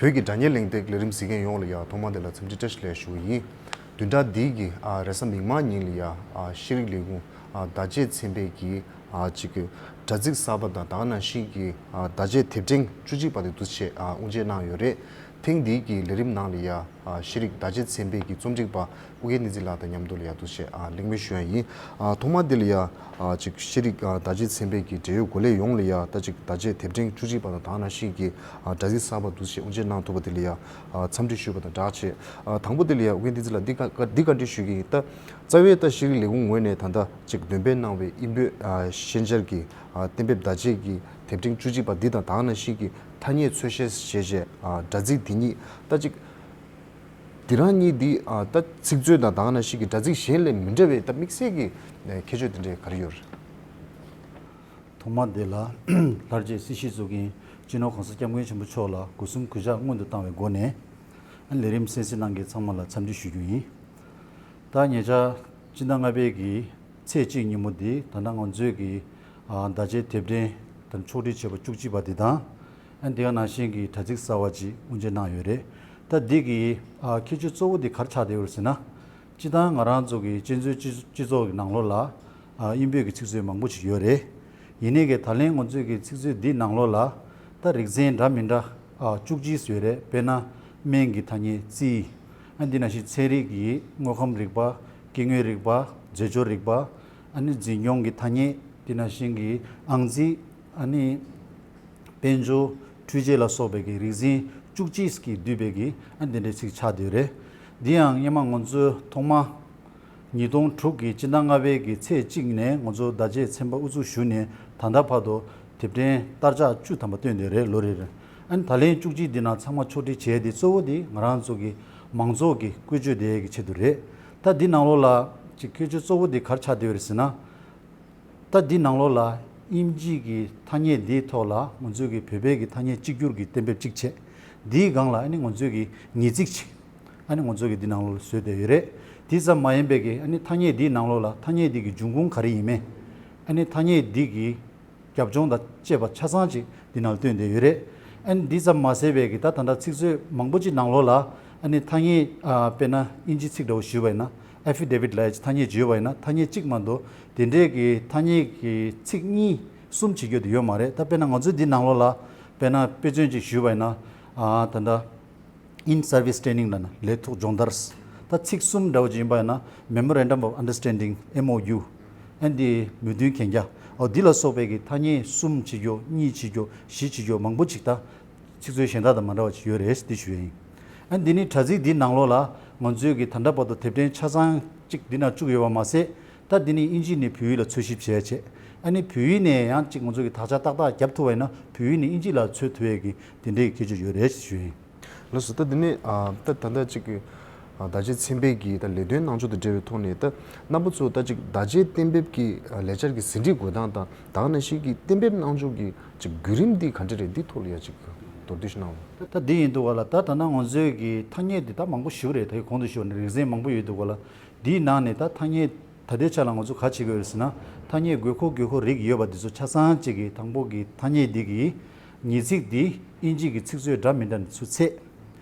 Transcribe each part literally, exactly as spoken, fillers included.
བོད་ཀྱི་དྲ་བརྙན་གླེང་སྟེགས་ལས་རིམ་གཟིགས་མཁན་ཡོངས་ལ་ཡ་ཐོག་མ་དེ་ལ་འཚམས་འདྲི་བཀྲ་ཤིས་བདེ་ལེགས་ཞུ་གི་ཡིན། བདུན་ཕྲག་འདིའི་གི་ཨ་རེས་གཟའ་མིག་དམར་ཉིན་ལ་ཡ་ཨ་ཤེས་རིག་ལས་ཁུངས་ཨ་དར་རྒྱས་ཚན་པས་ཀྱི་ཨ་ཅིག་གི་དྲ་ཚིགས་གསར་པ་དང་ད་ག་ནང་བཞིན་གྱི་ཨ་དར་རྒྱས་དེབ་ཕྲེང་བཅུ་གཅིག་པ་དེ་འདུག་སེ་ཨ་དབུ་འབྱེད་གནང་ཡོད་རེད། ཐེངས་འདིའི་གི་ལས་རིམ་ནང་ལ་ཡ་ཨ་ཤེས་རིག་དར་རྒྱས་ཚན་པའི་གི་རྩོམ་སྒྲིག་པ་ཨུ་རྒྱན་བསྟན་འཛིན་ལགས་དང་མཉམ་དུ་ལ་ཡ་འདུག་སེ་ཨ་གླེང་མོལ་ཞུ་ཡ་ཡིན། ཨ་ཐོག་མ་དེ་ལ་ཡ་ཨ་ཅིག་ཤེས་རིག་ཨ་དར་རྒྱས་ཚན་པའི་གི་འབྲེལ་ཡོད་འགོ་ལས་ཡོངས་ལ་ཡ་ད་ཅིག་དར་རྒྱས་དེབ་ཕྲེང་བཅུ་གཅིག་པ་དང་ད་ག་ནང་བཞིན་གྱི་ཨ་དྲ་ཚིགས་གསར་པ་འདུག་སེ་དབུ་འབྱེད་གནང་ཐུབ་པ་དེ་ལ་ཡ་ཨ་འཚམས་འདྲི་ཞུས་པ་དང་སྦྲགས་བྱས། ཨ་དང་པོ་དེ་ལ་ཡ་ཨུ་རྒྱན་བསྟན་འཛིན་ལགས་འདི་བཀའ་འདི་བཀའ་འདྲི་ཞུ་གི་ཡིན། ད་རྩ་བའི་ད་ཤེས་རིག་ལས་ཁུངས་ངོས་ནས་ད་ལྟ་ཅིག་འདོན་སྤེལ་གནང་བའི་དབྱིན་བོད་ཨ་ཤན་སྦྱར་གྱི་ཨ་གཏན་འབེབས་བརྡ་ཆད་ཀྱི་དེབ་ཕྲེང་བཅུ་གཅིག་པ་འདི་དང་ད་ག་ནང་བཞིན་གྱི་ཐ་སྙད་འཚོལ་བཤེར་ཞེས་བྱས་ཨ་དྲ་ཚིགས་འདི་གཉིས་ད་ཅིག་འདི་རང་གཉིས་འདི་ཨ་ད་ཚིག་མཛོད་དང་ད་ག་ནང་བཞིན་གྱི་དྲ་ཚིགས་གཞན་ལས་མི་འདྲ་བའི་ད་དམིགས་བསལ་གྱི་ཨ་ཁྱད་ཆོས་དེ་འདྲའི་ག་རེ་ཡོད་རེད། ཐོག་མ་དེ་ལ་ལྷར་བཅས་སྲིད་ཞིའི་གཙུག་རྒྱན་སྤྱི་ནོར་གོང་ས་སྐྱབས་མགོན་ཆེན་པོ་མཆོག་ལ་སྒོ་གསུམ་གུས་ཕྱག་སྔོན་དུ་བཏང་བའི་སྒོ་ནས་ལས་རིམ་གསན་གཟིགས་གནང་མཁན་ཚང་མ་ལ་འཚམས་འདྲི་ཞུ་རྒྱུ་ཡིན། ད་ཉེ་ཆར་སྤྱི་ཟླ་ལྔ་པའི་གི་ཚེས་གཅིག་ཉིན་མོ་འདི་ད་ལྟ་ང་ཚོའི་གི་ཨ་བརྡ་ཆད་དེབ་ཕྲེང་དང་ཕྱོགས་སྒྲིག་བྱས་པ་བཅུ་གཅིག་པ་འདི་དང་། ཨ་འདི་ག་ནང་བཞིན་གྱི་དྲ་ཚིགས་གསར་བ་ཅིག་དབུ་འབྱེད་གནང་ཡོད་རེད། ད་འདི་གི་ཨ་ཁྱད་ཆོས་གཙོ་བོ་འདི་ག་རེ་ཆགས་བསྡད་ཡོད་རེད་ཟེར་ན། སྤྱིར་བཏང་ང་རང་ཚོ་གི་གཅན་གཟན་སྤྱི་སྤྱི་ཚོགས་ཀྱི་ནང་ལོགས་ལ་ཨ་དབྱིན་བོད་ཀྱི་ཚིག་མཛོད་མང་པོ་ཞིག་ཡོད་རེད། ཡིན་ནའི་གི་ད་ལན་ང་ཚོའི་གི་ཚིག་མཛོད་འདི་ནང་ལོགས་ལ་ད་རིག་ཚན་འདྲ་མི་འདྲ་ཨ་བཅུ་གཅིག་ཡོད་རེད། དཔེར་ན་སྨན་གྱི་ཐ་སྙད་རྩིས། ཨ་འདི་ནང་བཞིན་ཚན་རིག་གི་དངོས་ཁམས་རིག་པ། སྐྱེ་དངོས་རིག་པ། རྫས་སྦྱོར་རིག་པ། ཨ་ནི་འཛིན་སྐྱོང་གི་ཐ་སྙད། འདི་ནང་བཞིན་གྱི་ཨང་རྩིས། ཨ་ནི་དཔལ་འབྱོར། འཕྲུལ་ཆས་ལ་སོགས་པའི་གི་རིག་འཛིན་བཅུ་གཅིག་གིས་བསྡུས་པའི་གི་ཨ་འདི་འདྲའི་ཚིག་ཆགས་བསྡད་ཡོད་རེད། འདི་ཡང་སྔོན་མ་ང་ཚོས་ཐོག་མ་ཉིས་སྟོང་དྲུག་གི་སྤྱི་ཟླ་ལྔ་པའི་གི་ཚེས་གཅིག་ནས་ང་ཚོ་བརྡ་ཆད་ཚན་པ་དབུ་འཛུགས་ཞུས་ནས་ད་ལྟ་བར་དུ་དེབ་ཕྲེང་སྟར་ཆག་བཅུ་ཐམ་པ་བཏོན་བསྡད་རེད་ལོ་རེར། ཨ་ནི་ད་ལན་བཅུ་གཅིག་འདི་ནང་ཚང་མ་ཕྱོགས་སྒྲིག་བྱས་ཏེ་གཙོ་བོ་འདི་ང་རང་ཚོ་གི་མང་ཚོགས་ཀྱི་བཀོལ་སྤྱོད་དེ་གི་ཆེད་དུ་རེད། ད་འདི་ནང་ལོགས་ལ་ཅིག་ཁྱད་ཆོས་གཙོ་བོ་འདི་ག་རེ་ཆགས་བསྡད་ཡོད་རེད་ཟེར་ན། ད་འདི་ནང་ལོགས་ལ་དབྱིན་ཇིའི་གི་ཐ་སྙད་འདིའི་ཐོག་ལ་ང་ཚོའི་གི་བོད་པའི་གི་ཐ་སྙད་གཅིག་གྱུར་གྱི་གཏན་འབེབས་གཅིག་བྱས། འདིའི་སྒང་ལ་ཨ་ནི་ང་ཚོའི་གི་ངེས་ཚིག་ཅིག་ཨ་ནི་ང་ཚོའི་གི་འདི་ནང་ལོགས་ལ་བཟོས་བསྡད་ཡོད་རེད། དེ་ཙམ་མ་ཡིན་པའི་གི་ཨ་ནི་ཐ་སྙད་འདིའི་ནང་ལོགས་ལ་ཐ་སྙད་འདི་གི་འབྱུང་ཁུངས་ག་རེ་ཡིན་མིན། ཨ་ནི་ཐ་སྙད་འདི་གི་རྒྱབ་ལྗོངས་དང་བཅས་པ་ཆ་ཚང་ཅིག་འདི་ནང་ལ་བཏོན་བསྡད་ཡོད་རེད། ཨ་ནི་འདི་ཙམ་མ་ཟད་པའི་གི་ད་ད་ལྟ་ཚིག་མཛོད་མང་པོ་ཅིག་ནང་ལོགས་ལ་ཨ་ནི་ཐ་སྙད་ཨ་དཔེར་ན་དབྱིན་ཇི་ཚིག་འདྲ་བོ་ཞུས་པ་ཡིན་ན། ཨེ་ཕི་ཌེ་བིད་ལབ་ཡ་ཅིག་ཐ་སྙད་བརྗོད་པ་ཡིན་ན་ཐ་སྙད་གཅིག་མ་གཏོགས་དེ་འདྲའི་གི་ཐ་སྙད་ཀྱི་ཚིག་གཉིས་གསུམ་བྱེད་རྒྱུ་དེ་ཡོད་མ་རེད། ད་དཔེར་ན་ང་ཚོའི་འདི་ནང་ལོགས་ལ་དཔེར་ན་དཔེ་མཚོན་ཅིག་ཞུས་པ་ཡིན་ན་ཨ་ད་ལྟ་ཨིན་སར་བིས་ཊེ་ནིང་ལབ་ན་ལས་ཐོག་སྦྱོང་བརྡར། ད་ཚིག་གསུམ་འདྲ་བོ་ཅིག་ཡིན་པ་ཡིན་ན་Memorandum of Understanding, M O U། ཨ་འདི་མོས་མཐུན་གན་རྒྱ། ཨོ་འདི་ལ་སོགས་པའི་གི་ཐ་སྙད་གསུམ་བྱེད་རྒྱུ་གཉིས་བྱེད་རྒྱུ་བཞི་བྱེད་རྒྱུ་མང་པོ་ཅིག་ད་ཚིག་མཛོད་གཞན་དག་དང་མ་འདྲ་བ་ཅིག་ཡོད་རེད་འདི་ཞུ་ཡ་ཡིན། ཨ་འདི་ནི་དྲ་ཚིགས་འདིའི་ནང་ལོགས་ལ་ང་ཚོའི་གི་ད་ལྟ་བར་དུ་དེབ་ཕྲེང་ཆ་ཚང་གཅིག་འདི་ནང་བཅུག་ཡོད་པ་མ་ཟད། ད་འདི་ནི་དབྱིན་ཇི་ནས་བོད་ཡིག་ལ་འཚོལ་ཞིབ་བྱས་བྱས། ཨ་ནི་བོད་ཡིག་ནས་ཡང་གཅིག་ང་ཚོ་གི་དག་ཆ་ཏག་ཏག་རྒྱབ་ཐུབ་པ་ཡིན་ན་བོད་ཡིག་ནས་དབྱིན་ཇི་ལ་འཚོལ་ཐུབ་ཡས་ཀྱི་དེ་འདྲའི་ཁྱད་ཆོས་ཡོད་རེད་ཞུ་ཡིན། ལགས་སོ། ད་འདི་ནས་ཨ་ད་ད་ལྟ་གཅིག་གི་ཨ་བརྡ་ཆད་ཚན་པའི་གི་ད་ལས་དོན་གནང་ཕྱོགས་དེ་འབྲེལ་བའི་ཐོག་ནས་ད་རྣམ་པ་ཚོ་ད་གཅིག་བརྡ་ཆད་གཏན་འབེབས་ཀྱི་ཨ་ལས་འཆར་གྱི་ཟིན་བྲིས་འགོད་སྟངས་དང་ད་ག་ནང་བཞིན་གྱི་གཏན་འབེབས་གནང་ཕྱོགས་ཀྱི་གཅིག་བརྒྱུད་རིམ་འདི་ག་འདྲ་རེད། འདི་ཐོག་ལ་ཡ་གཅིག་མདོར་བསྡུས་ཤིག་གནང་རོགས། ད་འདི་ཡིན་འདུག་ག་ལ། ད་ད་ལྟ་ང་ཚོའི་གི་ཐ་སྙད་འདི་ད་མང་པོ་ཞིག་རེད། ད་གོང་དུ་ཞུས་པ་ནི་རིག་ཚན་མང་པོ་ཡོད་འདུག་ག་ལ། འདིའི་ནང་ནས་ད་ཐ་སྙད་ད་ལྟའི་ཆ་ལ་ང་ཚོ་ག་བྱེད་དགོས་རེད་ཟེར་ན། ཐ་སྙད་དགོས་མཁོ་དགོས་མཁོ་རིགས་ཡོད་པ་འདི་ཚོ་ཆ་ཚང་གཅིག་གི་དང་པོ་གི་ཐ་སྙད་འདི་གི་ངེས་ཚིག་འདི་དབྱིན་ཇི་གི་ཚིག་མཛོད་འདྲ་མི་འདྲ་ནས་ཚུར་ཚད།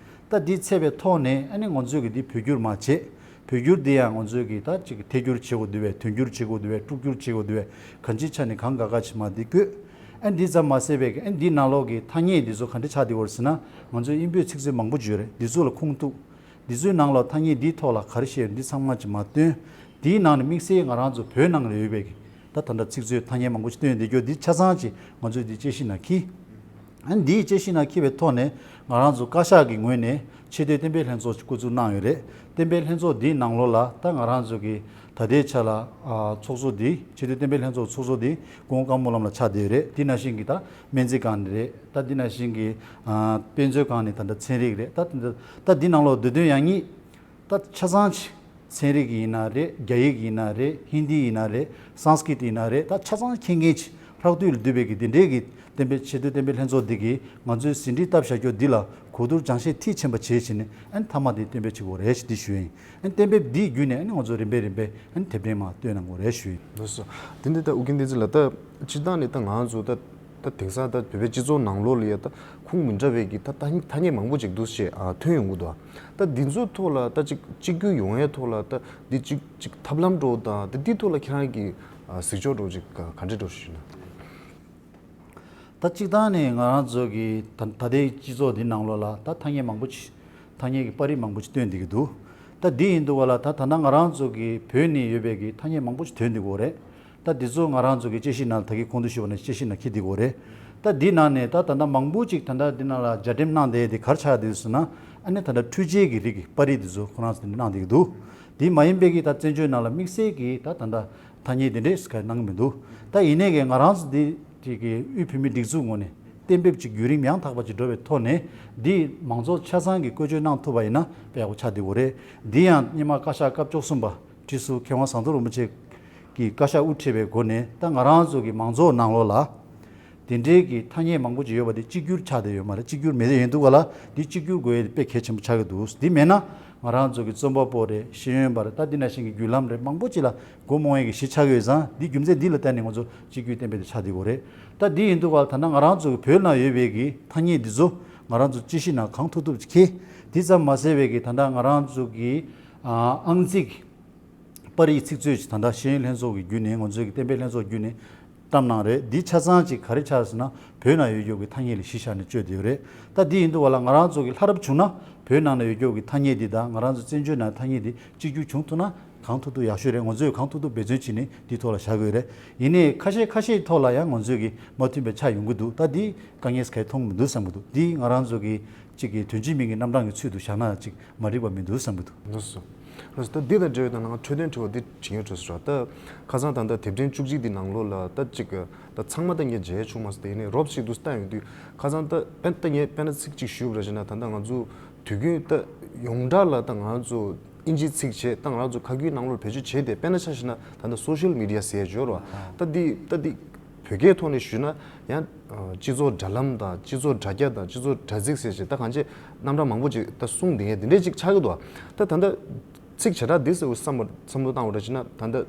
ད་འདི་ཚད་པའི་ཐོག་ནས་ཨ་ནི་ང་ཚོས་གི་འདི་བོད་བསྒྱུར་མ་བྱེད། བོད་བསྒྱུར་འདི་ཡང་ང་ཚོས་གི་ད་གཅིག་གི་ཐད་བསྒྱུར་བྱེད་དགོས་འདུག་བས། དོན་བསྒྱུར་བྱེད་དགོས་འདུག་བས། དཀྲུག་བསྒྱུར་བྱེད་དགོས་འདུག་བས། གང་ཅིའི་ཆ་ནས་གང་དགའ་དགའ་བྱེད་མ་འདི་བཀོད། ཨ་འདི་ཙམ་མ་ཟད་པའི་གི་ཨ་འདི་ནང་ལོགས་གི་ཐ་སྙད་འདི་ཚོ་ག་འདྲ་ཆགས་འདི་བར་ཟེར་ན། ང་ཚོས་དབྱིན་བོད་ཚིག་མཛོད་མང་པོ་ཡོད་རེད། འདི་ཚོ་ལ་ཁུངས་གཏུགས། འདི་ཚོའི་ནང་ལ་ཐ་སྙད་འདིའི་ཐོག་ལ་ག་རེ་བཤད་ཡོད་འདི་ཚང་མ་ཅིག་མར་བཏོན། དེའི་ནང་ནས་དམིགས་བསལ་ང་རང་ཚོ་བོད་ནང་ལ་ཡོད་པའི་གི་ད་ད་ལྟ་ཚིག་མཛོད་ཐ་སྙད་མང་པོ་ཞིག་བཏོན་ཡོད་འདི་སྐྱོ་འདི་ཆ་ཚང་ཅིག་ང་ཚོས་འདི་དཔྱད་གཞི་ནང་འཁྱེར། ཨ་འདིའི་དཔྱད་གཞི་ནང་འཁྱེར་བའི་ཐོག་ནས་ང་རང་ཚོ་བཀའ་ཤག་གི་ངོས་ནས་ཆེས་མཐོའི་གཏན་འབེབས་ལྷན་ཚོགས་ཤིག་བསྐོ་འཛུགས་གནང་ཡོད་རེད། གཏན་འབེབས་ལྷན་ཚོགས་འདིའི་ནང་ལོགས་ལ་ད་ང་རང་ཚོ་གི་ད་ལྟའི་ཆ་ལ་ཨ་ཚོགས་གཙོ་འདི་ཆེས་མཐོའི་གཏན་འབེབས་ལྷན་ཚོགས་ཚོགས་གཙོ་འདི་སྐུ་ངོ་ཀརྨ་བློ་བཟང་ལགས་ཆགས་བསྡད་ཡོད་རེད། འདི་ནང་བཞིན་གྱི་ད་སྨན་རྩིས་ཁང་ནས་རེད། ད་འདི་ནང་བཞིན་གྱི་ཨ་དཔེ་མཛོད་ཁང་ནས་ད་ལྟ་ཚན་རིག་རེད། ད་ད་འདི་ནང་ལོགས་འདི་དོན་ཡང་ཉིད་ད་ཆ་ཚང་ཅིག་ཚན་རིག་ཡིན་ན་རེད། རྒྱ་ཡིག་ཡིན་ན་རེད། ཧིན་དི་ཡིན་ན་རེད། སཾ་སྐྲྀཏ་ཡིན་ན་རེད། ད་ཆ་ཚང་མཁྱེན་མཁན་ཅིག་ཕྲག་དུས་ལ་འདུས་པའི་གི་འདི་འདྲའི་གི་གཏན་འབེབས་ཆེས་མཐོའི་གཏན་འབེབས་ལྷན་ཚོགས་འདི་གིས་ང་ཚོའི་ཟིན་བྲིས་བཏབ་བཞག་རྒྱུ་འདི་ལ་གོ་བསྡུར་སྦྱང་བཤད་མཐིལ་ཕྱིན་པ་བྱས་བྱས་ནས་ཨ་ནི་མཐའ་མ་འདི་གཏན་འབེབས་བྱེད་དགོས་རེད་ཅེས་འདི་ཞུ་ཡ་ཡིན། ཨ་ནི་གཏན་འབེབས་འདིའི་བརྒྱུད་ནས་ཨ་ནི་ང་ཚོ་རིམ་པས་རིམ་པས་ཨ་ནི་དེབ་ཕྲེང་མར་བཏོན་གནང་དགོས་རེད་ཞུ་ཡ་ཡིན། ལགས་སོ། དེ་འདི་ད་ཨོ་རྒྱན་བསྟན་འཛིན་ལགས། ད་སྤྱིར་བཏང་ནས་ད་ང་ཚོ་ད་ ད་དེང་སང་ད་བོད་པའི་སྤྱི་ཚོགས་ནང་ལོགས་ལ་ཡ་ད་ཁུངས་མི་འདྲ་བའི་གི་ད་ཐ་སྙད་ཐ་སྙད་མང་པོ་ཅིག་འདུག་ཞེས་ཨ་ཐོན་ཡོང་གི་འདུག་ད་འདི་ཚོའི་ཐོག་ལ་ད་ཅིག་གཅིག་གྱུར་ཡོང་ཡའི་ཐོག་ལ་ད་འདི་ཅིག་ཅིག་ཐབས་ལམ་འདྲ་བོ་དང་ད་འདིའི་ཐོག་ལ་ཁྱེད་རང་གི་ཨ་གཟིགས་ཕྱོགས་འདྲ་བོ་ཅིག་ག་ག་འདྲ་འདྲ་བོ་ཞིག་ཡོད་ན། ད་གཅིག་ཐང་ནས་ང་རང་ཚོ་གི་ད་ད་ལྟའི་སྤྱི་ཚོགས་འདི་ནང་ལོགས་ལ་ད་ཐ་སྙད་མང་པོ་ཅིག་ཐ་སྙད་ཀྱི་པར་རིས་མང་པོ་ཅིག་བཏོན་བསྡད་ཀྱི་འདུག་ད་འདི་ཡིན་དུས་ག་ལ་ད་ད་ལྟ་ང་རང་ཚོ་གི་བོད་ནས་ཡོད་པའི་གི་ཐ་སྙད་མང་པོ་ཅིག་ཐོན་བསྡད་ཀྱི་ཡོད་རེད། ད་འདི་ཚོ་ང་རང་ཚོ་གི་དཔྱད་གཞི་ནང་ད་གིན་གོང་དུ་ཞུས་པ་ནང་བཞིན་དཔྱད་གཞི་ནང་འཁྱེར་བསྡད་ཀྱི་ཡོད་རེད། ད་འདི་ནང་ནས་ད་ད་ལྟ་མང་པོ་ཅིག་ད་ལྟ་འདི་ནང་ལ་སྦྱར་འགྲེམས་གནང་བསྡད་དེ་ག་རེ་ཆགས་བསྡད་ཟེར་ན། ཨ་ནི་ད་ལྟ་འཕྲུལ་ཆས་ཀྱི་རིགས་ཀྱི་པར་རིས་འདི་ཚོ་ཁོ་རང་ཚོ་གནང་བསྡད་ཀྱི་འདུག་འདི་མ་ཡིན་པའི་གི་ད་བཙན་བྱོལ་ནང་ལ་དམིགས་བསལ་གྱི་ད་ད་ལྟ་ཐ་སྙད་འདི་འདྲས་ག་གནང་གི་མི་འདུག་ད་ཡིན་ནའི་གི་ང་རང་ཚོ་འདི་ཅིག་གི་དབུས་བོད་མིའི་སྒྲིག་འཛུགས་ངོས་ནས་གཏན་འབེབས་ཅིག་བརྒྱུད་རིམ་ཡང་དག་པ་ཅིག་འགྲོ་བའི་ཐོག་ནས་འདི་མང་ཚོགས་ཆ་ཚང་གིས་བཀོལ་སྤྱོད་གནང་ཐུབ་པ་ཡིན་ན་དཔེ་ཡག་པོ་ཆགས་བསྡད་ཡོད་རེད། འདི་ཡང་སྔོན་མ་བཀའ་ཤག་སྐབས་བཅུ་གསུམ་པ་ཁྲི་ཟུར་མཁས་དབང་ཟམ་གདོང་རིན་པོ་ཆེ་གིས་བཀའ་ཤག་དབུ་ཁྲིད་པའི་སྒོ་ནས་ད་ང་རང་ཚོ་གི་མང་ཚོགས་ནང་ལོགས་ལ་དེ་འདྲའི་གི་ཐ་སྙད་མང་པོ་ཅིག་ཡོད་པ་དེ་གཅིག་གྱུར་ཆགས་བསྡད་ཡོད་མ་རེད། གཅིག་གྱུར་མེད་དེ་ཡིན་དུས་ག་ལ་འདི་གཅིག་གྱུར་དགོས་ཡས་དེ་དཔེ་གལ་ཆེན་པོ་ཆགས་ཀྱི་འདུག་འདི་མེད་ན་ང་རང་ཚོ་གི་རྩོམ་པ་པོ་རེད། ཤེས་ཡོན་པ་རེད། ད་འདི་ནང་བཞིན་གྱི་བརྒྱུད་ལམ་རེད། མང་པོ་ཅིག་ལ་མགོ་རྨོངས་ཡས་ཀྱི་གཞི་ཆགས་ཀྱི་ཡོད་ཙང་འདི་རྒྱུ་མཚན་འདི་ལ་བརྟེན་ནས་ང་ཚོ་གཅིག་གྱུར་གཏན་འབེབས་དེ་ཆགས་བསྡད་ཡོད་རེད། ད་འདི་ཡིན་དུས་ག་ལ་ད་ལྟ་ང་རང་ཚོ་གི་བོད་ནང་ཡོད་པའི་གི་ཐ་སྙད་འདི་ཚོ་ང་རང་ཚོ་དཔྱད་གཞི་ནང་གང་ཐུབ་ཐུབ་ཅིག་འཁྱེར། འདི་ཙམ་མ་ཟད་པའི་གི་ད་ལྟ་ང་རང་ཚོ་གི་ཨ་ཨང་རྩིས་ཀྱི་པར་རིས་ཚིག་མཛོད་ཅིག་ད་ལྟ་ཤེས་ཡོན་ལྷན་ཚོགས་ཀྱི་བརྒྱུད་ནས་ང་ཚོའི་གི་གཏན་འབེབས་ལྷན་ཚོགས་བརྒྱུད་ནས་བཀྲམ་གནང་རེད། འདི་ཆ་ཚང་ཅིག་ག་རེ་ཆགས་ཟེར་ན་བོད་ནང་ཡོད་རྒྱུ་གི་ཐ་སྙད་ལ་གཞི་བཞག་ནས་བཅོས་བསྡད་ཡོད་རེད། ད་འདི་ཡིན་དུས་ག་ལ་ང་རང་ཚོ་གི་ལྷ་རབ་བྱུང་ན་བོད་ནང་ལ་ཡོད་རྒྱུ་གི་ཐ་སྙད་འདི་དང་ང་རང་ཚོ་བཙན་བྱོལ་ནང་ཐ་སྙད་འདི་གཅིག་གྱུར་བྱུང་ཐུབ་ན་གང་ཐུབ་ཐུབ་ཡག་ཤོས་རེད། ང་ཚོས་གང་ཐུབ་ཐུབ་འབད་བརྩོན་བྱས་ནས་འདི་ཐོག་ལ་བཞག་གི་ཡོད་རེད། ཡིན་ནའི་ཁ་ཤས་ཁ་ཤས་ཐོག་ལ་ཡང་ང་ཚོས་གི་མ་མཐུན་པའི་ཆ་ཡོང་གི་འདུག་ད་འདི་དཀའ་ངལ་ག་ཡེ་མཐོང་མི་འདུག་བསམ་གི་འདུག་འདི་ང་རང་ཚོ་གི་གཅིག་གི་དོན་གཅིག་མིང་གི་རྣམ་གྲངས་ཀྱི་ཚུལ་དུ་བཞག་ན་ཅིག་མ་འགྲིག་པ་མི་འདུག་བསམ་གྱི་འདུག་ལགས་སོ། ལགས་སོ། ད་འདི་དང་འབྲེལ་བའི་ནང་ང་འཕྲོས་དོན་དྲི་བ་འདི་དྲི་ཡོད་འགྲོ་ཟེར་བ། ད་ཁ་སང་ད་ལྟ་དེབ་ཕྲེང་བཅུ་གཅིག་འདི་ནང་ལོགས་ལ་ད་ཅིག་ད་ཚང་མ་ད་ངས་མཇལ་བྱུང་མ་སོང་། ད་ཡིན་ནའི་རོབ་ཞིག་ཏུ་ལྟ་ཡོང་དུས་ཁ་སང་ད་དཔེ་ད་ངས་དཔེར་ན་ཚིག་གཅིག་ཞུས་པ་རེད་ཟེར་ན། ད་ལྟ་ང་ཚོ་དུས་རྒྱུན་ད་ཡོངས་གྲགས་ལ་ད་ང་ཚོ་ཨིན་ཇིའི་ཚིག་བྱས། ད་ང་ཚོ་ཁ་རྒྱུན་ནང་ལོགས་བེད་སྤྱོད་བྱས་ཏེ། དཔེར་ན་ཆ་བཞག་ན་ད་ལྟ་སོ་ཤལ་མི་ཌི་ཡ་ཟེར་ཡ་ཡོད་རེད་བ། ད་འདི་ད་འདི་བོད་སྐད་ཐོག་ནས་ཞུས་ན་ཡང་སྤྱི་ཚོགས་དྲ་ལམ་དང་སྤྱི་ཚོགས་དྲ་རྒྱ་དང་སྤྱི་ཚོགས་དྲ་ཚིགས་ཟེར་བྱས་ད་གང་ཅི་རྣམ་གྲངས་མང་པོ་ཅིག་ད་གསུངས་བསྡད་མཁན་དེ་འདྲས་ཅིག་ཆགས་ཀྱི་འདུག་ད་ད་ལྟ་ཚིག་བྱེ་བྲག་འདི་ཟེར་བ་བསམ་བློ་བཏང་བ་འདྲ་བྱས་ན་ད་ལྟ་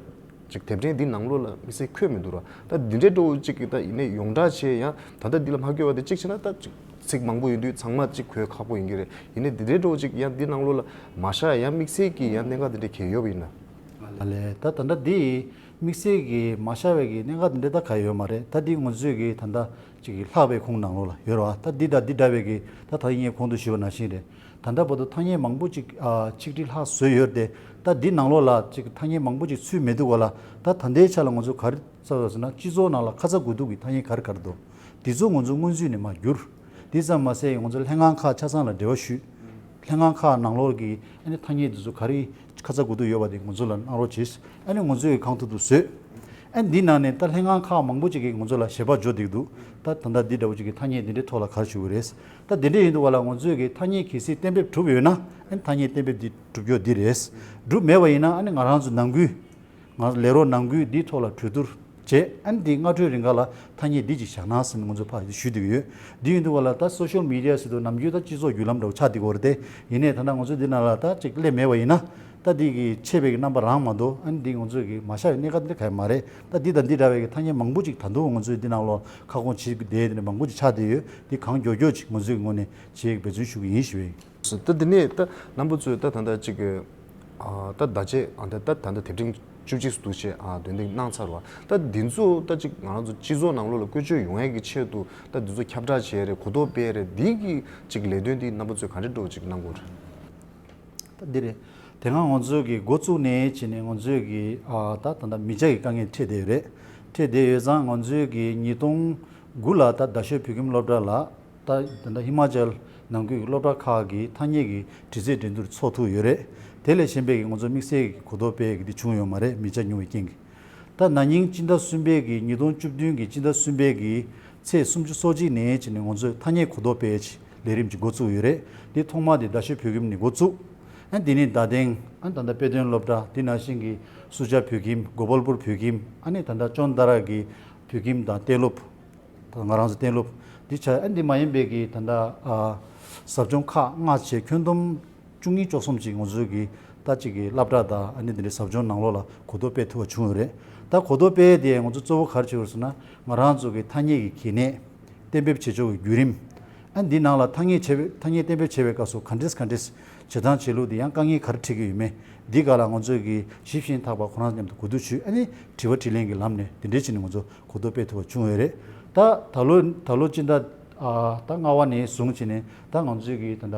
ཅིག་དེབ་ཕྲེང་འདི་ནང་ལོགས་ལ་དམིགས་བསལ་འཁོད་མི་འདུག་ར། ད་འདི་འདྲས་འདྲ་བོ་ཅིག་གི་ད་ཡིན་ནའི་ཡོངས་གྲགས་བྱས་ཡང་ད་ལྟ་འདི་ལ་མ་འཁོད་པ་དེ་གཅིག་བྱས་ན་ད་ཅིག་ཚིག་མང་པོ་ཡོད་དུས་ཚང་མ་གཅིག་འཁོད་ཁག་པོ་ཡིན་གྱི་རེད། ཡིན་ནའི་འདི་འདྲའི་འགྲོ་གཅིག་ཡང་འདི་ནང་ལོགས་ལ་མ་བཞག་ཡང་དམིགས་བསལ་གྱི་ཡང་གནད་འགག་འདི་འདྲ་གལ་ཡོད་པ་ཡིན་ན། ཨ་ལས་ད་ད་ལྟ་འདི་དམིགས་བསལ་གྱི་མ་བཞག་པའི་གི་གནད་འགག་འདི་འདྲ་ད་ག་ཡོད་མ་རེད། ད་འདི་ང་ཚོས་གི་ད་ལྟ་གཅིག་གི་ལྷག་པའི་ཁུངས་ནང་ལོགས་ལ་ཡོད་རེད་བ། ད་འདི་དང་འདི་འདྲ་བའི་གི་ད་ད་ཡིན་ངས་གོང་དུ་ཞུས་པ་ནང་བཞིན་རེད། ད་ལྟ་བར་དུ་ཐ་སྙད་མང་པོ་ཅིག་ཨ་ཆིག་སྒྲིལ་ལྷག་བཟོས་ཡོད་དེ། ད་འདི་ནང་ལོགས་ལ་ཅིག་ཐ་སྙད་མང་པོ་ཅིག་ཚུད་མེད་དུས་ག་ལ་ད་ད་ལྟའི་ཆ་ལ་ང་ཚོ་ག་རེ་བསམ་ཡོད་ཟེར་ན། སྤྱི་ཚོགས་ནང་ལ་ཁ་ཚ་དགོས་གཏུགས་ཀྱི་ཐ་སྙད་ག་རེ་ག་རེ་འདུག་འདི་ཚོ་ང་ཚོ་སྔོན་ཚུད་ནས་མར་བསྒྱུར། འདི་ཙམ་མ་ཟད་ང་ཚོ་ལྷན་ཁང་ཁག་ཆ་ཚང་ལ་འབྲེལ་བ་ཞུས། ལྷན་ཁང་ཁག་ནང་ལོགས་ཀྱི་ཨ་ནི་ཐ་སྙད་འདི་ཚོ་ག་རེ་ཁ་ཚ་དགོས་གཏུགས་ཡོད་པ་དེ་ང་ཚོ་ལ་གནང་རོགས་བྱེད། ཨ་ནི་ང་ཚོས་གང་ཐུབ་ཐུབ་བཟོས། ཨ་ནི་འདི་ནང་ནས་ད་ལྷན་ཁང་ཁག་མང་པོ་ཅིག་གིས་ང་ཚོ་ལ་ཞལ་པར་འབྱོར་བསྡད་འདུག་ད་ད་ལྟ་འདི་འདྲ་བོ་ཅིག་གི་ཐ་སྙད་འདི་འདྲའི་ཐོག་ལ་ག་རེ་ཞུ་གི་རེད། ད་འདི་འདྲ་ཡིན་དུས་ག་ལ་ང་ཚོས་གི་ཐ་སྙད་གལ་སྲིད་གཏན་འབེབས་གྲུབ་ཡོད་ན་ཨ་ནི་ཐ་སྙད་གཏན་འབེབས་འདི་གྲུབ་རྒྱུ་འདི་རེད། གྲུབ་མེད་པ་ཡིན་ན་ཨ་ནི་ང་རང་ཚོ་ནང་ཁུལ། ང་ལས་རོགས་ནང་ཁུལ་འདིའི་ཐོག་ལ་གྲོས་བསྡུར་བྱས། ཨ་ནི་འདི་སྔ་དྲོའི་རིང་ག་ལ་ཐ་སྙད་འདི་ཅིག་བཞག་ན་ཟེར་ནས་ང་ཚོ་ཕར་ཞུས་བསྡད་ཀྱི་ཡོད། འདི་ཡིན་དུས་ག་ལ་ད་སོ་ཤལ་མི་ཌི་ཡ་ཟེར་དུས་ནམ་རྒྱུན་ད་སྤྱི་ཚོགས་བརྒྱུད་ལམ་འདྲ་བོ་ཆགས་བསྡད་ཀྱི་ཡོད་རེད་དེ། ཡིན་ནའི་ད་ལྟ་ང་ཚོ་འདི་ནང་ལ་ད་ཅིག་སླེབས་མེད་པ་ཡིན་ན། ད་འདི་གི་ཆད་པའི་གི་རྣམ་པ་རང་མ་གཏོགས་ཨ་ནི་འདི་ང་ཚོས་གི་མ་བཞག་པའི་གནད་འགག་འདི་ག་ཡང་མ་རེད། ད་འདི་དང་འདི་འདྲ་བའི་གི་ཐ་སྙད་མང་པོ་ཅིག་ད་དུང་ང་ཚོས་འདི་ནང་ལོགས་ཁ་སྐོང་བྱེད་བསྡད་དེ་འདྲ་མང་པོ་ཅིག་ཆགས་བསྡད་ཡོད། འདི་གང་མགྱོགས་མགྱོགས་ཅིག་ང་ཚོའི་ངོས་ནས་བྱེད་ཡག་འབད་བརྩོན་ཞུ་གི་ཡིན་ཞུ་བ་ཡིན། ད་འདི་ནས་ད་རྣམ་པ་ཚོས་ད་ད་ལྟ་ཅིག་གི་ཨ་ད་ཟླ་ཕྱེད་ཨ་ད་ད་ད་ལྟ་དེབ་ཕྲེང་བཅུ་གཅིག་འདུག་ཅེས་ཨ་འདོན་འདེགས་གནང་ཚར་བ། ད་འདི་ཚོ་ད་ཅིག་ང་རང་ཚོ་སྤྱི་ཚོགས་ནང་ལོགས་ལ་བཀོལ་སྤྱོད་ཡོང་ཡས་ཀྱི་ཆེད་དུ་ད་འདི་ཚོ་ཁྱབ་བསྒྲགས་བྱས་རེད། གོ་རྟོགས་སྤེལ་རེད། འདི་གི་ཅིག་ལས་དོན་འདི་རྣམ་པ་ཚོས་ག་འདྲ་འདྲ་བོ་ཅིག་གནང་དགོས་རེད། ད་འདི་རེད། དེ་སྔ་ང་ཚོས་ཀྱི་འགོ་བཙུགས་ནས་བྱས་ནས་ང་ཚོས་ཀྱི་ཨ་ད་ད་ལྟ་མི་ཆ་གི་དཀའ་ངལ་འཕྲད་བསྡད་ཡོད་རེད། འཕྲད་བསྡད་ཡོད་ཙང་ང་ཚོས་ཀྱི་ཉིས་སྟོང་དགུ་ལ་ད་རྡ་ཤོད་བོད་ཁྱིམ་སློབ་གྲྭ་ལ། ད་ད་ལྟ་ཧི་མ་ཅལ་ནང་ཁུལ་གྱི་སློབ་གྲྭ་ཁག་གི་ཐ་སྙད་ཀྱི་དྲི་རྩད་འགྲན་བསྡུར་ཚོགས་ཐུབ་ཡོད་རེད། དེ་ལས་གཞན་པའི་གི་ང་ཚོ་དམིགས་བསལ་གྱི་གོ་རྟོགས་སྤེལ་གྱི་དེ་བྱུང་ཡོད་མ་རེད། མི་ཆ་ཉུང་བའི་རྐྱེན་གྱིས། ད་ན་ནིང་སྤྱི་ཟླ་གསུམ་པའི་གི་ཉིས་སྟོང་བཅུ་བདུན་གྱི་སྤྱི་ཟླ་གསུམ་པའི་གི་ཚེས་སུམ་ཅུ་སོ་གཅིག་ནས་བྱས་ནས་ང་ཚོས་ཐ་སྙད་གོ་རྟོགས་སྤེལ་གྱི་ལས་རིམ་ཅིག་འགོ་བཙུགས་ཡོད་རེད། འདི་ཐོག་མ་དེ་རྡ་ཤོད་བོད་ཁྱིམ་ནས་འགོ་བཙུགས། ཨ་འདི་ནས་རྡ་སྟེང་ཨ་ད་ལྟ་དཔེ་སྟོན་སློབ་གྲྭ། འདི་ནང་བཞིན་གྱི་སུ་ཇཱ་བོད་ཁྱིམ། གོ་པལ་པུར་བོད་ཁྱིམ། ཨ་ནི་ད་ལྟ་ཅོན་ཏ་ར་གི་བོད་ཁྱིམ་དང་གཏན་སློབ། ད་ང་རང་ཚོ་གཏན་སློབ་འདི་བྱས། ཨ་འདི་མ་ཡིན་པའི་གི་ད་ལྟ་ཨ་ཟབ་སྦྱོང་ཁག་ལྔ་བྱས་ཁྱོན་བསྡོམས་བཅུ་གཉིས་བཅུ་གསུམ་ཅིག་ང་ཚོའི་གི་ད་ཅིག་གི་སློབ་གྲྭ་དང་ཨ་ནི་འདི་འདྲའི་ཟབ་སྦྱོང་ནང་ལོགས་ལ་གོ་རྟོགས་སྤེལ་ཐུབ་པ་བྱུང་ཡོད་རེད། ད་གོ་རྟོགས་སྤེལ་ཡས་དེ་ང་ཚོ་གཙོ་བོ་ག་རེ་བྱེད་དགོས་ཟེར་ན། ང་རང་ཚོ་གི་ཐ་སྙད་ཀྱི་གལ་གནད། གཏན་འབེབས་བྱེད་ཕྱོགས་ཀྱི་བརྒྱུད་རིམ། ཨ་འདི་ནང་ལ་ཐ་སྙད་བྱེད་པའི་ཐ་སྙད་གཏན་འབེབས་བྱེད་པའི་སྐབས་སུ་ག་འདྲས་ག་འདྲས་བྱེད་སྟངས་བྱེད་ལུགས་དེ་ཡང་དཀའ་ངལ་ག་རེ་འཕྲད་ཀྱི་ཡོད་མེད། འདི་སྒང་ལ་ང་ཚོས་ཀྱི་ཞིབ་ཞིན་ཐག་པ་ཁོ་རང་མཉམ་དུ་གོ་བསྡུར་ཞུས། ཨ་ནི་དྲི་བ་དྲིས་ལན་གྱི་ལམ་ནས་དེ་འདྲས་བྱས་ནས་ང་ཚོ་གོ་རྟོགས་སྤེལ་ཐུབ་པ་བྱུང་ཡོད་རེད། ད་ད་ལོ་ད་ལོ་སྤྱི་ཟླ་ཨ་ད་ལྔ་པ་ནས་བཟུང་བྱས་ནས་ད་ང་ཚོས་ཀྱི་ད་ལྟ་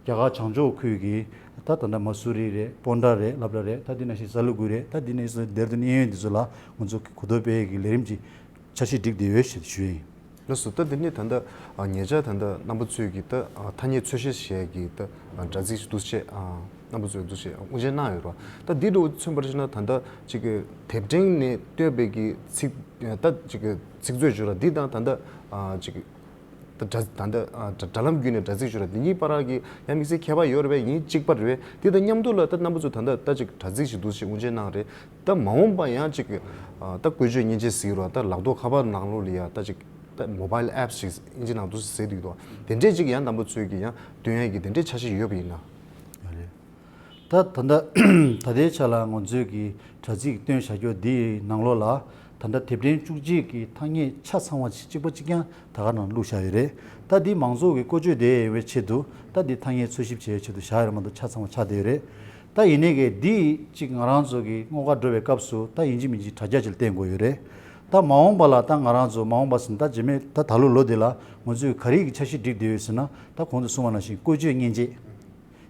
རྒྱ་གར་བྱང་ཕྱོགས་ཁུལ་གྱི་ད་ད་ལྟ་མ་སུ་རི་རེད། པོན་ཌ་རེད། སློབ་གྲྭ་རེད། ད་འདི་ནང་བཞིན་ཟ་ལུ་གུ་རེད། ད་འདི་ནས་བཟུང་སྡེ་ར་ལྡུན་གཡས་གཡོན་འདི་ཚོ་ལ་ང་ཚོ་གོ་རྟོགས་སྤེལ་གྱི་ལས་རིམ་གྱི་འཆར་གཞི་བསྒྲིགས་བསྡད་ཡོད་ཞེས་ཞུ་ཡིན། ལགས་སོ། ད་འདི་ནས་ད་ལྟ་ཨ་ཉེ་ཆར་ད་ལྟ་རྣམ་པ་ཚོས་ཀྱིས་ད་ཨ་ཐ་སྙད་འཚོལ་ཞིབ་བྱེད་ཀྱི་ད་ཨ་དྲ་ཚིགས་ཤིག་འདུག་ཅེས་ཨ་རྣམ་པ་ཚོས་འདུག་ཅེས་དབུ་འབྱེད་གནང་ཡོད་རེད་བ། ད་འདི་འདྲ་བོ་མཚོན་པར་བྱས་ན་ད་ལྟ་ཅིག་གི་དེབ་ཕྲེང་ནས་བཏོན་པའི་གི་ཚིག་ད་ཅིག་གི་ཚིག་མཛོད་བརྗོད་ར་འདི་དང་ད་ལྟ་ཨ་ཅིག་གི་ད་དྲ་ད་ལྟ་ཨ་དྲ་དྲ་ལམ་བརྒྱུད་ནས་དྲ་ཚིགས་བརྗོད་ར་འདི་གཉིས་བར་གྱི་ཡང་དམིགས་བསལ་ཁྱད་པར་ཡོད་རེད་པས། ཡིན་གཅིག་པ་རེད་པས། འདི་དང་མཉམ་དུ་ལ་ད་རྣམ་པ་ཚོས་ད་ལྟ་ད་ཅིག་དྲ་ཚིགས་ཤིག་འདུག་ཅེས་དབུ་འབྱེད་གནང་རེད། ད་མ་འོངས་པ་ཡང་ཅིག་ཨ་ད་བཀོལ་སྤྱོད་མཉེན་ཆས་ཟེར་གྱི་རེད་བ། ད་ལག་ཐོགས་ཁ་པར་ནང་ལོགས་ལ་ཡ་ད་ཅིག་ད་མོ་བཱལ་ཨེབ་ཞིག་ཨིན་ཇི་ནང་དུ་ཟེར་འདུག་དོ། དེ་འདྲས་ཅིག་ཡང་རྣམ་པ་ཚོས་ཀྱི་ཡང་སྟོན་ཡས་ཀྱི་དེ་འདྲས་འཆར་གཞི་ཡོད་པ་ཡིན་ན། ད་ད་ལྟ་ད་ལྟའི་ཆ་ལ་ང་ཚོས་ཀྱི་དྲ་ཚིགས་སྟོན་བྱ་རྒྱུ་འདིའི་ནང་ལོགས་ལ་ད་ལྟ་དེབ་ཕྲེང་བཅུ་གཅིག་གི་ཐ་སྙད་ཆ་ཚང་བ་གཅིག་པ་གཅིག་རྐྱང་ད་ག་ནང་བླུགས་བཞག་ཡོད་རེད། ད་འདི་མང་ཚོགས་ཀྱི་བཀོལ་སྤྱོད་བདེ་ཡོང་བའི་ཆེད་དུ་ད་འདི་ཐ་སྙད་འཚོལ་ཞིབ་བྱེད་ཡའི་ཆེད་དུ་བཞག་ཡོད་རེད་མ་གཏོགས་ཆ་ཚང་བ་ཆགས་བསྡད་ཡོད་རེད། ད་ཡིན་ནའི་གི་འདི་གཅིག་ང་རང་ཚོ་གི་སྔོག་ག་འགྲོ་བའི་སྐབས་སུ་ད་ཡིན་གཅིག་མིན་གཅིག་དྲ་རྒྱ་ཅིག་ལ་བརྟེན་དགོས་ཡོད་རེད། ད་མ་འོངས་པ་ལ་ད་ང་རང་ཚོ་མ་འོངས་པ་ཟེར་ན་ད་རྗེས་མའི་ད་ད་ལོ་ལོ་འདི་ལ་ང་ཚོས་ག་རེ་གི་འཆར་གཞི་བསྒྲིགས་བསྡད་ཡོད་ཟེར་ན། ད་གོང་དུ་གསུངས་པ་ནང་བཞིན་བཀོལ་སྤྱོད་མཉེན་ཆས།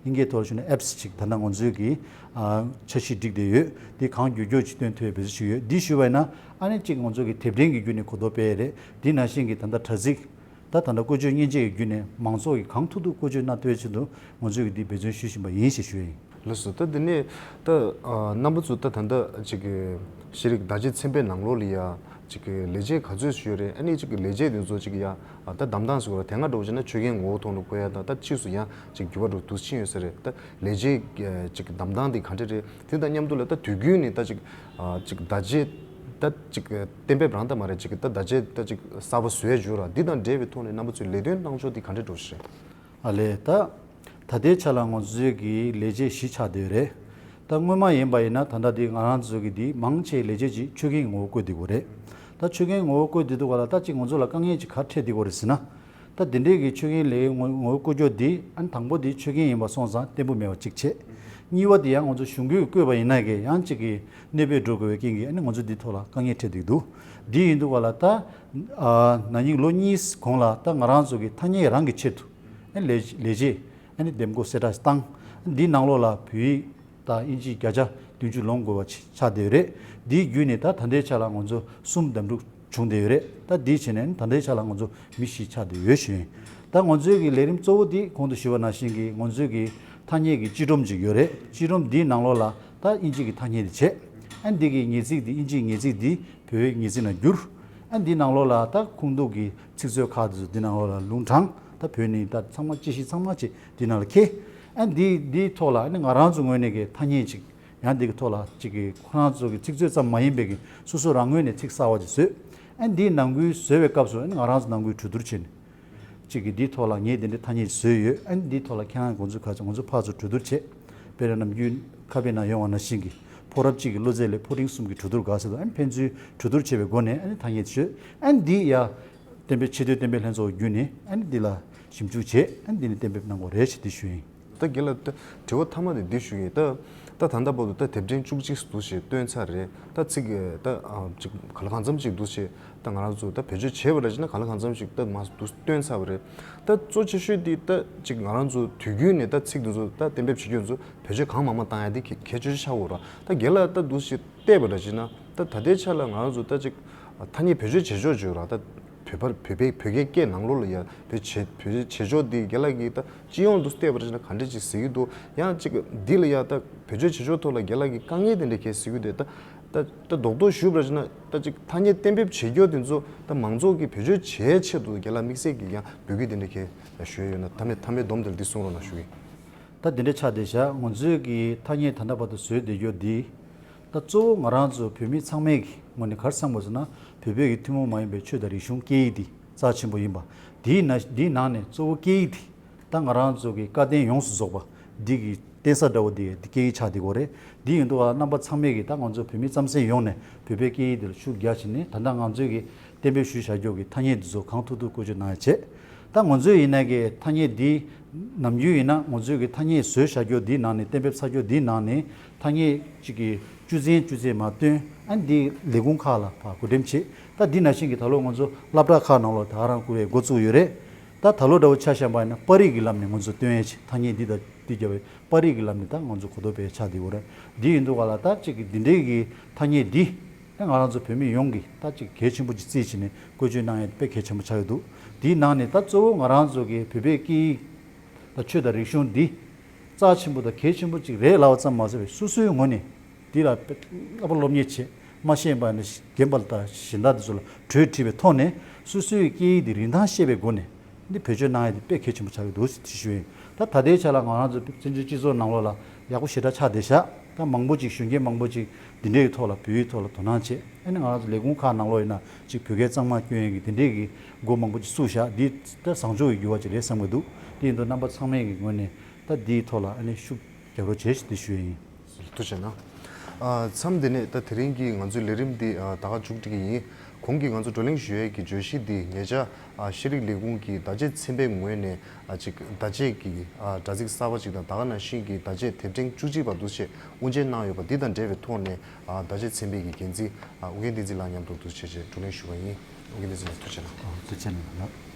དབྱིན་སྐད་ཐོག་ལ་ཞུས་ན་ཨེབ་སི་ཅིག་ད་ལྟ་ང་ཚོའི་གི་ཨ་འཆར་གཞི་བསྒྲིགས་བསྡད་ཡོད། འདི་གང་མགྱོགས་མགྱོགས་ཅིག་སྟོན་ཐུབ་པའི་འབད་བརྩོན་ཞུ་གི་ཡོད། འདི་ཞུས་པ་ཡིན་ན་ཨ་ནི་གཅིག་ང་ཚོ་གི་དེབ་ཕྲེང་གི་བརྒྱུད་ནས་གོ་རྟོགས་སྤེལ་ཡས་རེད། འདི་ནང་བཞིན་གི་ད་ལྟ་དྲ་ཚིགས་ད་ད་ལྟ་བཀོལ་སྤྱོད་མཉེན་ཆས་ཀྱི་བརྒྱུད་ནས་མང་ཚོགས་ཀྱིས་གང་ཐུབ་ཐུབ་བཀོལ་སྤྱོད་གནང་ཐུབ་པའི་ཆེད་དུ་ང་ཚོས་ཀྱི་འདི་འབད་བརྩོན་ཞུ་བཞིན་པ་ཡིན་ཞེས་ཞུ་ཡ་ཡིན། ལགས་སོ། ད་འདི་ནས་ད་ཨ་རྣམ་པ་ཚོ་ད་ད་ལྟ་ཅིག་གི་ཤེས་རིག་བརྡ་ཆད་ཚན་པའི་ནང་ལོགས་ལ་ཡ་ཅིག་གི་ལས་བྱེད་ག་ཚོད་ཞིག་ཡོད་རེད། ཨ་ནི་ཅིག་གི་ལས་བྱེད་འདི་ཚོ་ཅིག་ཡ་ཨ་ད་འདེམས་སྟངས་ཟེར་བ་དེ་སྔ་འདྲ་བོ་བྱས་ན་ཆོས་རྒྱན་ངོ་བོ་ཐོག་ནས་བཀོད་ཡ་དང་ད་ཕྱིས་སུ་ཡང་ཅིག་འགྱུར་བ་འགྲོ་འདུག་ཕྱིན་ཡོད་ས་རེད། ད་ལས་བྱེད་ཅིག་འདེམས་སྟངས་འདི་ག་འདྲ་རེད། དེ་དང་མཉམ་དུ་ལ་ད་དུས་རྒྱུན་ནས་ད་ཅིག་ཨ་ཅིག་བརྡ་ཆད་ད་ཅིག་གཏན་འབེབས་རང་ད་མ་རེད། ཅིག་ད་བརྡ་ཆད་ད་ཅིག་གསར་པ་བཟོ་ཡ་འཇུག་ར་འདི་དང་འབྲེལ་བའི་ཐོག་ནས་རྣམ་པ་ཚོས་ལས་དོན་གནང་ཕྱོགས་འདི་ག་འདྲ་འགྲོ་ཞིག་རེད། ཨ་ལས། ད་ད་ལྟའི་ཆ་ལ་ང་ཚོའི་གི་ལས་བྱེད་བཞི་ཆགས་བསྡད་ཡོད་རེད། ད་སྔོན་མ་ཡིན་པ་ཡིན་ན་ད་ལྟ་འདི་ང་རང་ཚོ་གི་འདི་མང་ཆེ་ལས་བྱེད་ཀྱི་ཆོས་རྒྱན་ངོ་བོ་བཀོད་བསྡད་ཡོད་རེད། ད་ཆོས་རྒྱན་ངོ་བོ་བཀོད་བསྡད་དུས་ག་ལ་ད་ཅིག་ང་ཚོ་ལ་དཀའ་ངལ་ཅིག་ག་རེ་འཕྲད་བསྡད་ཡོད་རེད་ཟེར་ན། ད་འདི་འདྲའི་གི་ཆོས་རྒྱན་ལས་ངོ་ངོ་བོ་བཀོད་ཕྱོགས་འདི་ཨ་ནི་དང་པོ་འདི་ཆོས་རྒྱན་ཡིན་པ་སོང་ཙང་བརྟན་པོ་མེད་པ་གཅིག་བྱས། གཉིས་པ་འདི་ཡང་ང་ཚོ་གཞུང་གིས་བཀོད་པ་ཡིན་ན་གི་ཡང་ཅིག་གི་གནོད་པ་འགྲོ་དགོས་པའི་རྐྱེན་གྱིས་ཨ་ནི་ང་ཚོ་འདི་ཐོག་ལ་དཀའ་ངལ་འཕྲད་བསྡད་འདུག་འདི་ཡིན་དུས་ག་ལ་ད་ཨ་ན་ནིང་ལོ་གཉིས་གོང་ལ་ད་ང་རང་ཚོ་གི་ཐ་སྙད་རང་གི་ཆེད་དུ། ཨ་ནི་ལས་ལས་བྱེད་ཨ་ནི་འདེམས་བསྐོ་གསལ་བསྒྲགས་བཏང་། འདིའི་ནང་ལོགས་ལ་བོད་ཡིག་དང་དབྱིན་ཇི་བརྒྱ་ཆ་བདུན་ཅུ་ལོངས་དགོས་པ་ཆགས་བསྡད་ཡོད་རེད། འདིའི་བརྒྱུད་ནས་ད་ད་ལྟའི་ཆ་ལ་ང་ཚོ་གསུམ་འདེམས་སྒྲུག་བྱུང་བསྡད་ཡོད་རེད། ད་འདིའི་བྱས་ནས་ད་ལྟའི་ཆ་ལ་ང་ཚོ་མི་བཞི་ཆགས་བསྡད་ཡོད་ཞུ་ཡིན། ད་ང་ཚོའི་གི་ལས་རིམ་གཙོ་བོ་འདི་གོང་དུ་ཞུས་པ་ནང་བཞིན་གྱི་ང་ཚོའི་གི་ཐ་སྙད་ཀྱི་སྤྱི་སྒྲོམ་ཅིག་ཡོད་རེད། སྤྱི་སྒྲོམ་འདིའི་ནང་ལོགས་ལ་ད་དབྱིན་ཇི་གི་ཐ་སྙད་དེ་བྱས། ཨ་འདི་གི་ངེས་ཚིག་འདི་དབྱིན་ཇིའི་ངེས་ཚིག་འདི་བོད་ཡིག་ངེས་ཚིག་ནང་བསྒྱུར། ཨ་འདི་ནང་ལོགས་ལ་ད་ཁུངས་གཏུགས་ཀྱི་ཚིག་མཛོད་ཁག་དེ་ཚོ་འདི་ནང་ལོགས་ལ་ལུང་དྲངས། ད་བོད་ནས་ད་ཚང་མ་དཔྱད་གཞི་ཚང་མ་ཅིག་འདི་ནང་ལ་འཁྱེར། ཨ་འདི་འདིའི་ཐོག་ལ་ཨ་ནི་ང་རང་ཚོ་ངོས་ནས་ཀྱི་ཐ་སྙད་ཅིག་ཡང་འདི་གི་ཐོག་ལ་ཅིག་གི་ཁོ་རང་ཚོ་གི་ཚིག་མཛོད་ཙམ་མ་ཡིན་པའི་གི་སོ་སོ་རང་ངོས་ནས་ཚིག་གསར་བ་ཅིག་བཟོས། ཨ་འདིའི་ནང་ཁུལ་བཟོས་པའི་སྐབས་སུ་ཨ་ནི་ང་རང་ཚོ་ནང་ཁུལ་གྲོས་བསྡུར་བྱས་ནས། གཅིག་གིས་འདིའི་ཐོག་ལ་ངས་འདི་འདྲའི་ཐ་སྙད་བཟོས་ཡོད། ཨ་ནི་འདིའི་ཐོག་ལ་ཁྱེད་རང་གོ་འཛུལ་ག་ཚོད། ང་ཚོ་ཕར་ཚུར་གྲོས་བསྡུར་བྱས། དཔེར་ན་ནམ་རྒྱུན་ཁ་དཔེ་ནང་ཡོང་བ་ནང་བཞིན་གྱི་ཕོ་རབ་གཅིག་གི་བློ་རྩེ་ལས་ཕོ་འབྲིང་གསུམ་གྱི་གྲོས་བསྡུར་དགའ་ཟེར་དུས། ཨ་ནི་ཕན་ཚུན་གྲོས་བསྡུར་བྱས་པའི་སྒོ་ནས་ཨ་ནི་ཐ་སྙད་བཟོས། ཨ་ནི་འདི་ཡ་གཏན་འབེབས་ཆེས་མཐོའི་གཏན་འབེབས་ལྷན་ཚོགས་བརྒྱུད་ནས་ཨ་ནི་འདི་ལ་ཞིབ་འཇུག་བྱས། ཨ་ནི་འདི་ནས་གཏན་འབེབས་གནང་དགོས་རེད་ཞེས་འདི་ཞུ་ཡིན། ད་རྒན་ལགས། ད་དྲི་བ་མཐའ་མ་དེ་འདི་ཞུ་གི་ཡིན། ད་ད་ད་ལྟ་བར་དུ་ད་དེབ་ཕྲེང་བཅུ་གཅིག་འདུག་ཞེས་བཏོན་ཚར་རེད། ད་ཚིག་ད་ཨ་ཅིག་ག་ལ་གང་འཚམ་ཅིག་འདུག་ཞེས་ད་ང་རང་ཚོ་ད་བེད་སྤྱོད་བྱས་པ་རེད་ཅེ་ན། ག་ལ་གང་འཚམ་ཞིག་ད་མ་འདུག་བཏོན་ཚར་བ་རེད། ད་གཙོ་ཆེ་ཤོས་དེ་ད་ཅིག་ང་རང་ཚོ་དུས་རྒྱུན་ནས་ད་ཚིག་འདི་ཚོ་ད་གཏན་འབེབས་བྱེད་རྒྱུ་ཚོ་བེད་སྤྱོད་གང་མང་མང་བཏང་ཡ་དེ་གལ་གལ་ཆེ་ཤོས་ཆགས་ཡོད་རེད། ད་རྒན་ལགས་ད་འདུག་ཞེས་བལྟས་པ་རེད་ཅེ་ན། ད་ད་ལྟའི་ཆ་ལ་ང་རང་ཚོ་ད་ཅིག་ཐ་སྙད་བེད་སྤྱོད་བྱེད་ཕྱོགས་བརྗོད་ར་ད་བོད་པར་བོད་པའི་བོད་སྐད་སྐད་ནང་ལོགས་ལ་ཡ་བེད་བྱེད་བེད་བྱེད་ཕྱོགས་འདི་རྒན་ལགས་ཀྱིས་ད་སྤྱི་ཡོངས་དུ་བལྟས་པ་ཅིག་ན་ག་འདྲ་ཅིག་གཟིགས་ཀྱི་འདུག་ཡང་ཅིག་འདི་ལ་ཡ་ད་བེད་སྤྱོད་བྱེད་ཕྱོགས་ཐོག་ལ་རྒན་ལགས་ཀྱིས་དཀའ་ངལ་དེ་འདྲ་གས་གཟིགས་ཀྱི་འདུག་ད་ད་ད་རྡོག་རྡོག་ཞུས་པ་ཅིག་ན་ད་ཅིག་ཐ་སྙད་གཏན་འབེབས་བྱེད་རྒྱུ་དེ་ཚོ་ད་མང་ཚོགས་ཀྱིས་བེད་སྤྱོད་བྱེད་ཆེད་དུ་རྒན་ལགས་དམིགས་བསལ་གྱི་ཡང་འབོད་སྐུལ་དེ་འདྲ་གས་ཞུས་ཡོད་ན། མཐའ་མའི་མཐའ་མའི་སྡོམ་དེར་འདི་གསུང་རོགས་གནང་ཞུ་གི། ད་དེ་འདྲ་ཆགས་བསྡད་བཞག་ང་ཚོའི་གི་ཐ་སྙད་ད་ལྟ་བར་དུ་བཟོས་བསྡད་རྒྱུ་འདི། ད་གཙོ་བོ་ང་རང་ཚོ་བོད་མི་ཚང་མའི་གི་ངོས་ནས་ག་རེ་བསམ་དགོས་ཟེར་ན། བོད་པའི་གི་ཐུན་མོང་མ་ཡིན་པའི་ཆོས་དང་རིག་གཞུང་སྐད་ཡིག་འདི་རྩ་ཆེན་པོ་ཡིན་པ། དེའི་ནང་འདིའི་ནང་ནས་གཙོ་བོ་སྐད་ཡིག་འདི་ད་ང་རང་ཚོ་གི་བཀའ་བསྟན་ཡོངས་སུ་རྫོགས་པ་འདི་གི་ བརྟེན་ས་འདྲ་བོ་འདི་སྐད་ཡིག་ཆགས་བསྡད་ཡོད་རེད། འདི་ཡིན་དུས་ཨ་རྣམ་པ་ཚང་མས་ཀྱིས་ད་ང་ཚོ་བོད་མི་རྩམ་ཟན་ཡོངས་ནས་བོད་པའི་སྐད་ཡིག་འདི་ལ་ཤུགས་རྒྱག་བྱས་ནས། ད་ལྟ་ང་ཚོས་ཀྱིས་གཏན་འབེབས་ཞུས་བཞག་རྒྱུ་གི་ཐ་སྙད་འདི་ཚོ་གང་ཐུབ་ཐུབ་བཀོལ་སྤྱོད་གནང་ཡ་བྱེད། ད་ང་ཚོས་ཡིན་ན་གི་ཐ་སྙད་འདི་ནམ་རྒྱུན་ཡིན་ན་ང་ཚོས་ཀྱི་ཐ་སྙད་བཟོས་བཞག་རྒྱུ་འདིའི་ནང་ནས། གཏན་འབེབས་ཚར་རྒྱུ་འདིའི་ནང་ནས་ཐ་སྙད་གཅིག་གི་བཅུ་ཚན་བཅུ་ཚན་མར་བཏོན། ཨ་ནི་འདི་ལས་ཁུངས་ཁག་ལ་ཕར་བགོ་འགྲེམས་བྱེད། ད་འདི་ནང་བཞིན་གྱི་ད་ལོ་ང་ཚོ་སློབ་གྲྭ་ཁག་ནང་ལོགས་ད་ག་རང་བསྐུར་བའི་འགོ་བཙུགས་ཡོད་རེད། ད་ད་ལོ་འདྲ་བོ་ཆ་བཞག་པ་ཡིན་ན་པར་རིས་ཀྱི་ལམ་ནས་ང་ཚོ་སྟོན་ཡས་ཆེད། ཐ་སྙད་འདི་དང་འདི་རྒྱབ་པའི་པར་རིས་ཀྱི་ལམ་ནས་ད་ང་ཚོ་གོ་རྟོགས་སྤེལ་ཆགས་བསྡད་ཡོད་རེད། འདི་ཡིན་དུས་ག་ལ་ད་གཅིག་གི་འདི་འདྲའི་གི་ཐ་སྙད་འདི་ད་ང་རང་ཚོ་བོད་མི་ཡོངས་ཀྱིས་ད་གཅིག་གལ་ཆེན་པོ་ཅིག་བརྩིས་བྱས་ནས་བཀོལ་སྤྱོད་གནང་ཡས་དཔེ་གལ་ཆེན་པོ་ཆགས་ཀྱི་འདུག། འདིའི་ནང་ནས་ད་གཙོ་བོ་ང་རང་ཚོ་གི་བོད་པའི་སྐད་ཡིག་དང་ཆོས་དང་རིག་གཞུང་འདི་རྩ་ཆེན་པོ་དང་གལ་ཆེན་པོ་ཅིག་རེད་ལབ་པ་ཙམ་མ་ཟད་པའི་སོ་སོའི་ངོས་ནས་འདི་ལ་བསླབ་པ་སློབ་གཉེར་བྱེད། མ་ཤེས་པ་ནི་རྒན་པ་དང་གཞན་དག་དེ་ཚོ་ལ་གྲོས་དྲིས་པའི་ཐོག་ནས་སོ་སོའི་སྐད་ཡིག་འདི་རིན་ཐང་ཤེས་པའི་སྒོ་ནས་འདི་བེད་སྤྱོད་གནང་ཡ་དེ་དཔེ་གལ་ཆེན་པོ་ཆགས་ཀྱི་འདུག་ཟེར་དེ་ཞུ་ཡིན། ད་ད་ལྟའི་ཆ་ལ་ང་རང་ཚོ་བཙན་བྱོལ་སྤྱི་ཚོགས་ནང་ལོགས་ལ་ཡག་པོ་ཞེ་དྲག་ཆགས་བསྡད་ཤག། ད་མང་པོ་ཅིག་གཞོན་སྐྱེས་མང་པོ་ཅིག་འདི་འདྲའི་ཐོག་ལ་བོད་ཡིག་ཐོག་ལ་དོ་སྣང་བྱེད། ཨ་ནི་ང་རང་ཚོ་ལས་ཁུངས་ཁག་ནང་ལོགས་ཡིན་ན་ཅིག་བོད་སྐད་གཙང་མ་སྐྱོན་ཡས་ཀྱི་འདི་འདྲའི་གི་འགོ་མང་པོ་ཅིག་བཙུགས་ཤག། འདི་ད་བཟང་ཕྱོགས་ཀྱི་འགྱུར་བ་ཅིག་རེད་བསམ་གྱི་འདུག། དེ་ཡིན་དུས་རྣམ་པ་ཚང་མས་ཀྱི་ངོས་ནས་ད་འདིའི་ཐོག་ལ་ཨ་ནི་ཤུགས་རྒྱབ་རོགས་བྱེད་ཞེས་དེ་ཞུ་ཡ་ཡིན། ཐུགས་རྗེ་གནང་། ཨ། མཚམས་འདི་ནས་ད་དེ་རིང་གི་ང་ཚོའི་ལས་རིམ་འདི་ཨ་ད་ག་མཇུག་སྒྲིལ་གྱི་ཡིན། གོང་གི་ང་ཚོ་བགྲོ་གླེང་ཞུ་ཡས་ཀྱི་བརྗོད་གཞི་འདི་ཉེ་ཆར་ཨ་ཤེས་རིག་ལས་ཁུངས་ཀྱི་བརྡ་ཆད་ཚན་པའི་ངོས་ནས་ཨ་ཅིག་བརྡ་ཆད་ཀྱི་ཨ་དྲ་ཚིགས་གསར་པ་ཅིག་དང་། ད་ག་ནང་བཞིན་གྱི་བརྡ་ཆད་དེབ་ཕྲེང་བཅུ་གཅིག་པ་འདུག་སེ་དབུ་འབྱེད་གནང་ཡོད་པ་འདི་དང་འབྲེལ་བའི་ཐོག་ནས་ཨ་བརྡ་ཆད་ཚན་པའི་གི་འགན་འཛིན་ཨ་ཨོ་རྒྱན་བསྟན་འཛིན་ལགས་མཉམ་དུ་འདུག་སེ་བགྲོ་གླེང་ཞུ་བ་ཡིན། ཨོ་རྒྱན་བསྟན་འཛིན་ལགས་ཐུགས་རྗེ་གནང་། ཐུགས་རྗེ་གནང་།